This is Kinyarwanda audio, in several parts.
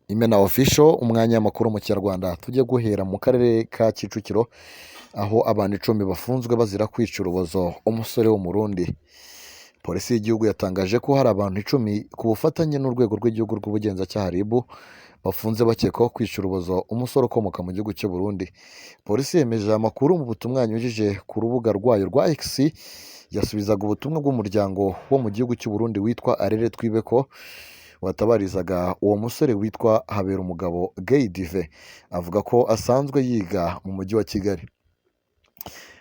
Imena Official, umwanya w'amakuru mu Kinyarwanda. Tujye guhera mu karere ka Kicukiro, aho abantu 10 bafunzwe bazira kwica urubozo umusore w'Umurundi. Polisi y'igihugu yatangaje ko hari abantu 10 ku bufatanye n'urwego rw'igihugu rw'ubugenzacyaha RIB bafunze bakekwaho kwica urubozo umusore ukomoka mu gihugu cy'u Burundi. Polisi yemeje aya makuru mu butumwa yanyujije ku rubuga rwayo rwa X, yasubizaga ubutumwa bw'umuryango wo mu gihugu cy'u Burundi witwa Arere Twibeko, watabarizaga uwo musore witwa Haberumugabo Geidive, avuga ko asanzwe yiga mu mujyi wa Kigali.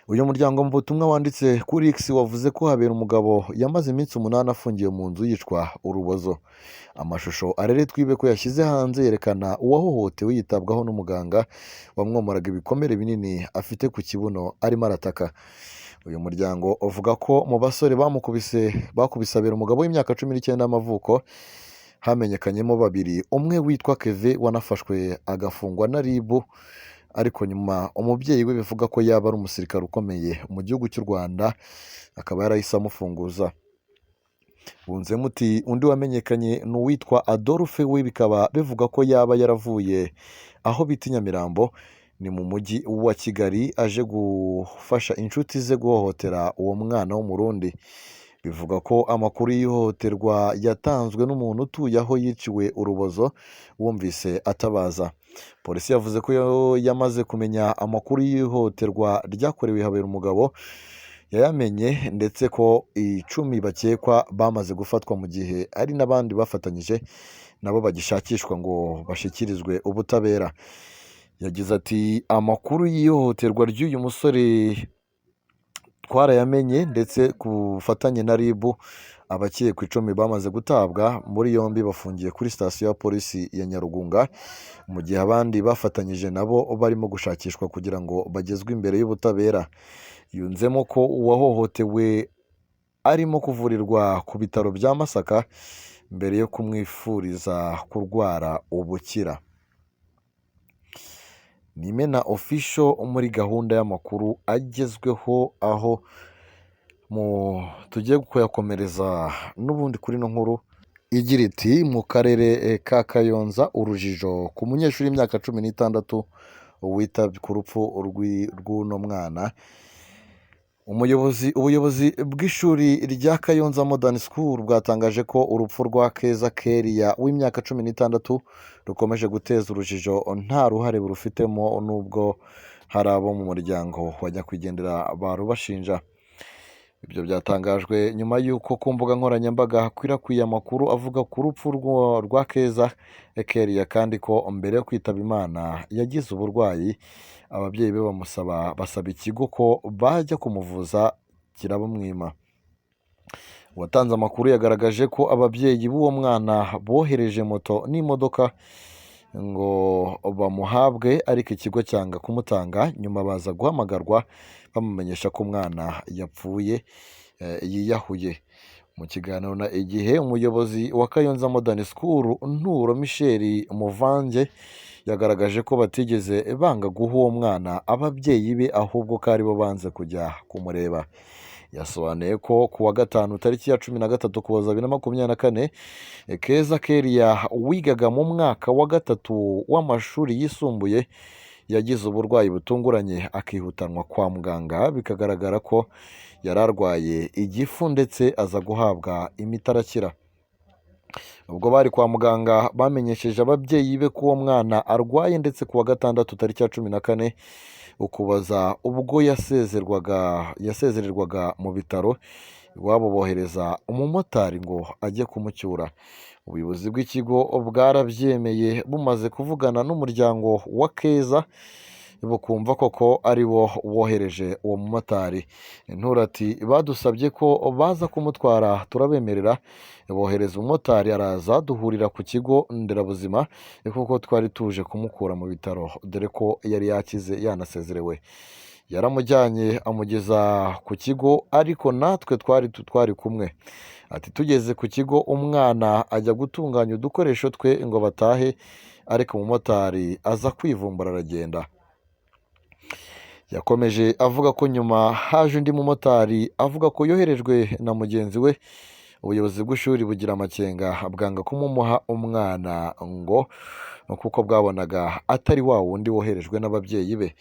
Uyu muryango mu butumwa wanditse kuri X wavuze ko Haberumugabo yamaze iminsi 8 afungiwe mu nzu yicwa urubozo. Amashusho Arere Twibeko yashyize hanze yerekana uwahohotewe yitabwaho n'umuganga wamwomoraga ibikomere binini afite ku kibuno arimo arataka. Uyu muryango uvuga ko mu basore bakubise Haberumugabo w'imyaka 19 y'amavuko hamenyekanyemo babiri, umwe witwa Keve wanafashwe agafungwa na RIB, ariko nyuma umubyeyi we bivuga ko yaba ari umusirikare ukomeye mu gihugu cy'u Rwanda akaba yarahise amufunguza. Bunzemo uti undi wamenyekanye ni uwitwa Adolphe, we bikaba bivuga ko yaba yaravuye aho bita i Nyamirambo, ni mu mujyi wa Kigali, aje gufasha inshuti ze guhohotera uwo mwana w'Umurundi. Bivuga ko amakuru y'ihohoterwa yatanzwe n'umuntu utuye aho yiciwe urubozo wumvise atabaza. Polisi yavuze ko yamaze kumenya amakuru y'ihohoterwa ryakorewe Haberumugabo, yayamenye ndetse ko 10 bakekwa bamaze gufatwa, mu gihe hari n'abandi bafatanyije nabo bagishakishwa ngo bashyikirizwe ubutabera. Yagize ati amakuru y'ihohoterwa ry'uyu musore twarayamenye, ndetse ku bufatanye na RIB abakekwa 10 bamaze gutabwa muri yombi, bafungiye kuri sitasiyo ya polisi ya Nyarugunga, mu gihe abandi bafatanyije nabo barimo gushakishwa kugira ngo bagezwe imbere y'ubutabera. Yunzemo ko uwahohotewe arimo kuvurirwa ku bitaro bya Masaka mbere yo kumwifuriza kurwara ubukira. Ni Imena Official muri gahunda y'amakuru agezweho, aho tugiye kuyakomereza n'ubundi kuri ino nkuru igira iti mu karere ka Kayonza urujijo ku munyeshuri w'imyaka 16 witabye ku rupfu rw'uno mwana. Ubuyobozi bw'ishuri rya Kayonza Modern School bwatangaje ko urupfu rwa Keza Keria w'imyaka 16 rukomeje guteza urujijo, nta ruhare burufitemo, nubwo hari abo mu muryango wa nyakwigendera barubashinja. Ibyo byatangajwe nyuma y'uko ku mbuga nkoranyambaga hakwirakwiye amakuru avuga ku rupfu rwa Keza Keria, kandi ko mbere yo kwitaba Imana yagize uburwayi, ababyeyi be basaba ikigo ko bajya kumuvuza kirabamwima. Uwatanze amakuru yagaragaje ko ababyeyi b'uwo mwana bohereje moto n'imodoka ngo bamuhabwe, ariko ikigo cyanga kumutanga, nyuma baza guhamagarwa bamumenyesha ko umwana yapfuye yiyahuye. Mu kiganiro na Igihe, umuyobozi wa Kayonza Modern School Nturo Michel Muvange yagaragaje ko batigeze banga guha uwo mwana ababyeyi be, ahubwo ko aribo banze kujya kumureba. Yasobanuye ko ku wa gatanu tariki ya 13 Ukuboza 2024, Keza Keria wigaga mu mwaka wa 3 w'amashuri yisumbuye yagize uburwayi butunguranye akihutanwa kwa muganga, bikagaragara ko yari arwaye igifu ndetse aza guhabwa imiti arakira. Ubwo bari kwa muganga bamenyesheje ababyeyi be ko uwo mwana arwaye, ndetse ku wa gatandatu tariki ya 14 Ukuboza ubwo yasezererwaga mu bitaro, iwabo bohereza umumotari ngo ajye kumucyura. Ubuyobozi bw'ikigo bwarabyemeye bumaze kuvugana n'umuryango wa Keza, bukumva koko ari bo wohereje uwo mumotari. Nturo ati badusabye ko baza kumutwara turabemerera, bohereza umumotari araza duhurira ku kigo nderabuzima kuko twari tuje kumukura mu bitaro, dore ko yari yakize yanasezerewe. Yaramujyanye amugeza ku kigo, ariko natwe twari kumwe. Ati tugeze ku kigo umwana ajya gutunganya udukoresho twe ngo batahe, ariko umumotari aza kwivumbura aragenda. Yakomeje avuga ko nyuma haje undi mumotari avuga ko yoherejwe na mugenzi we Ubuyobozi bw'ishuri bugira amakenga, bwanga kumumuha umwana ngo kuko bwabonaga atari wa wundi woherejwe n'ababyeyi be.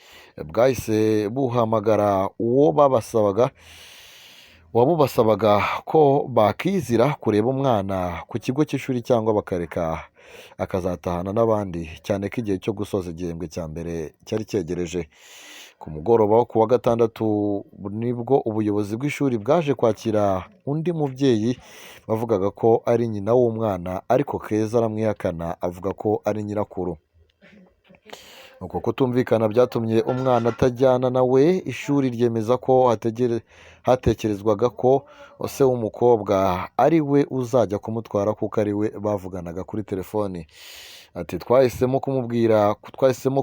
Bwahise buhamagara uwo babasabaga wabubasabaga ko bakizira kureba umwana ku kigo cy'ishuri cyangwa bakareka akazatahana n'abandi, cyane ko igihe cyo gusoza igihembwe cya mbere cyari cyegereje. Ku mugoroba wo ku wa gatandatu nibwo ubuyobozi bw'ishuri bwaje kwakira undi mubyeyi bavugaga ko ari nyina w'umwana, ariko Keza aramwihakana avuga ko ari nyirakuru. Uko kutumvikana byatumye umwana atajyana nawe. Ishuri ryemeza ko hatekerezwaga ko se w'umukobwa ari we uzajya kumutwara kuko ari we bavuganaga kuri telefoni. Ati twahisemo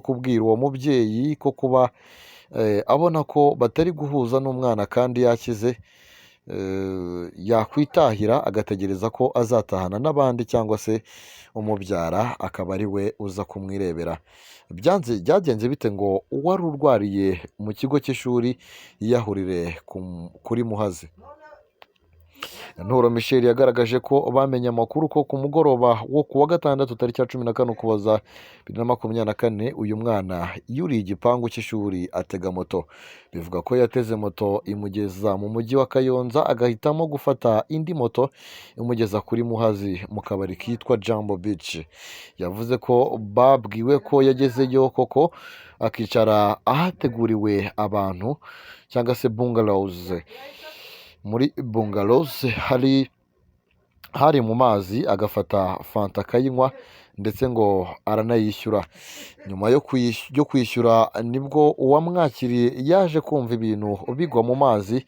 kubwira uwo mubyeyi ko kuba abona ko batari guhuza n'umwana kandi yakize, yakwitahira agategereza ko azatahana n'abandi cyangwa se umubyara akaba ari we uza kumwirebera. Byagenze bite ngo uwari urwariye mu kigo cy'ishuri yiyahurire kuri Muhazi? Nturo Michel yagaragaje ko bamenye amakuru ko ku mugoroba wo ku wa gatandatu tariki ya 14 Ukuboza 2024 uyu mwana yuriye igipangu cy'ishuri atega moto. Bivuga ko yateze moto imugeza mu mujyi wa Kayonza, agahitamo gufata indi moto imugeza kuri Muhazi mu kabari kitwa Jambo Beach. Yavuze ko babwiwe ko yagezeyo koko akicara ahateguriwe abantu cyangwa se bungalows. Muri bungalows hari mu mazi, agafata fanta akayinywa ndetse ngo aranayishyura. Nyuma yo kwishyura nibwo uwamwakiriye yaje kumva ibintu bigwa mu mazi,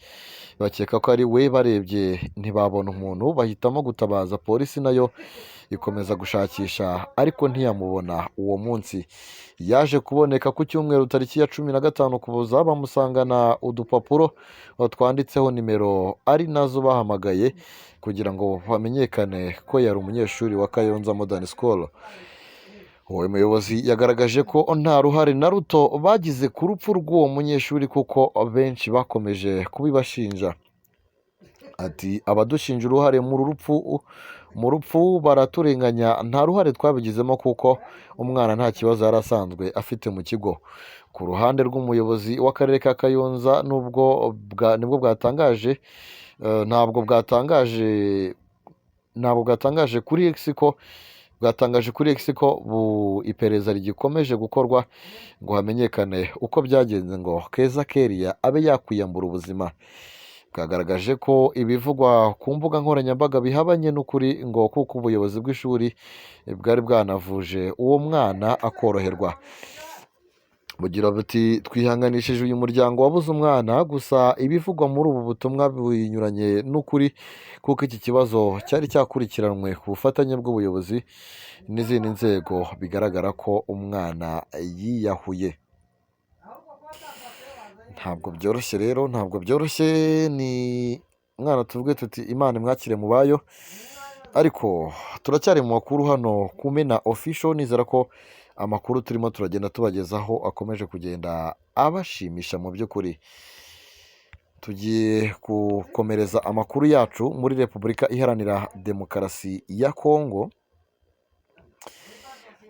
bakeka ko ari we, barebye ntibabona umuntu, bahitamo gutabaza polisi, nayo ikomeza gushakisha ariko ntiyamubona uwo munsi. Yaje kuboneka ku cyumweru tariki ya 15 Ukuboza, bamusangana udupapuro twanditseho nimero ari nazo bahamagaye kugira ngo bamenyekane ko yari umunyeshuri wa Kayonza Modern School. Uwo muyobozi yagaragaje ko nta ruhare na ruto bagize ku rupfu rw'uwo munyeshuri kuko benshi bakomeje kubibashinja. Ati abadushinja uruhare mu rupfu baraturenganya, nta ruhare twabigizemo kuko umwana nta kibazo yari asanzwe afite mu kigo. Ku ruhande rw'umuyobozi w'akarere ka Kayonza nubwo nibwo bwatangaje ntabwo bwatangaje ntabwo bwatangaje kuri X ko bwatangaje kuri X ko iperereza rigikomeje gukorwa ngo hamenyekane uko byagenze ngo Keza Keria abe yakwiyambura ubuzima. Bwagaragaje ko ibivugwa ku mbuga nkoranyambaga bihabanye n'ukuri ngo kuko ubuyobozi bw'ishuri bwari bwanavuje uwo mwana akoroherwa. Bugira buti twihanganishije uyu muryango wabuze umwana, gusa ibivugwa muri ubu butumwa binyuranye n'ukuri kuko iki kibazo cyari cyakurikiranwe ku bufatanye bw'ubuyobozi n'izindi nzego, bigaragara ko umwana yiyahuye. Ntabwo byoroshye rero, ntabwo byoroshye, ni umwana tuvuge tuti Imana imwakire mu bayo, ariko turacyari mu makuru hano ku Mena Official, nizera ko amakuru turimo turagenda tubagezaho akomeje kugenda abashimisha mu by'ukuri. Tugiye gukomereza amakuru yacu muri Repubulika Iharanira Demokarasi ya Kongo,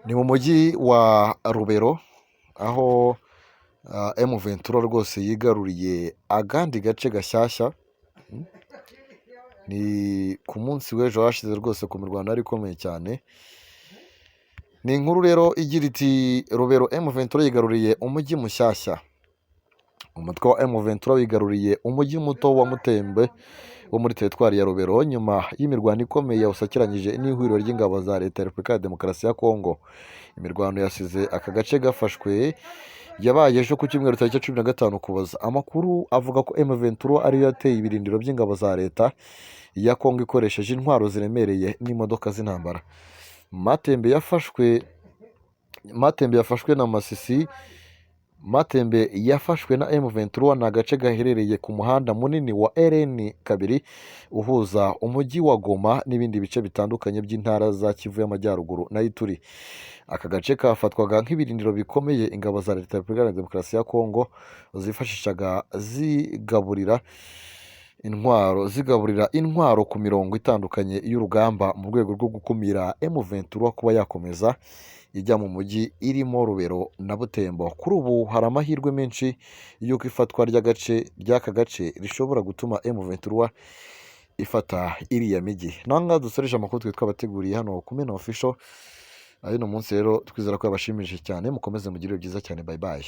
ni mu mujyi wa Rubero aho M23 rwose yigaruriye agandi gace gashyashya. Ni ku munsi w'ejo hashize rwose, ku mirwano yari ikomeye cyane. Ni inkuru rero igira iti Rubero M23 yigaruriye umujyi mushyashya. Umutwe wa M23 wigaruriye umujyi muto wa Mutembe wo muri teritwari ya Rubero nyuma y'imirwano ikomeye yawusakiranyije n'ihuriro ry'ingabo za Leta ya Repubulika ya Demokarasi ya Kongo. Imirwano yasize aka gace gafashwe yabaye ejo ku cyumweru tariki 15 Ukuboza. Amakuru avuga ko M23 ariyo yateye ibirindiro by'ingabo za Leta ya Kongo ikoresheje intwaro ziremereye n'imodoka z'intambara. Matembe yafashwe na Masisi. Matembe yafashwe na M23 ni agace gaherereye ku muhanda munini wa RN 2 uhuza umujyi wa Goma n'ibindi bice bitandukanye by'intara za Kivu y'Amajyaruguru na Ituri. Aka gace kafatwaga nk'ibirindiro bikomeye ingabo za Leta ya Repubulika Iharanira Demokarasi ya Kongo zifashishaga zigaburira intwaro, zigaburira intwaro ku mirongo itandukanye y'urugamba mu rwego rwo gukumira M23 kuba yakomeza ijya mu mujyi irimo Rubero na Butembo. Kuri ubu hari amahirwe menshi y'uko ifatwa ry'aka gace rishobora gutuma M23 ifata iriya mijyi. Naho ngaha dusoreje amakuru twe twabateguriye hano ku Mena Official. Uno munsi rero twizera ko yabashimishije cyane, mukomeze mugire ibihe byiza cyane, bye bye.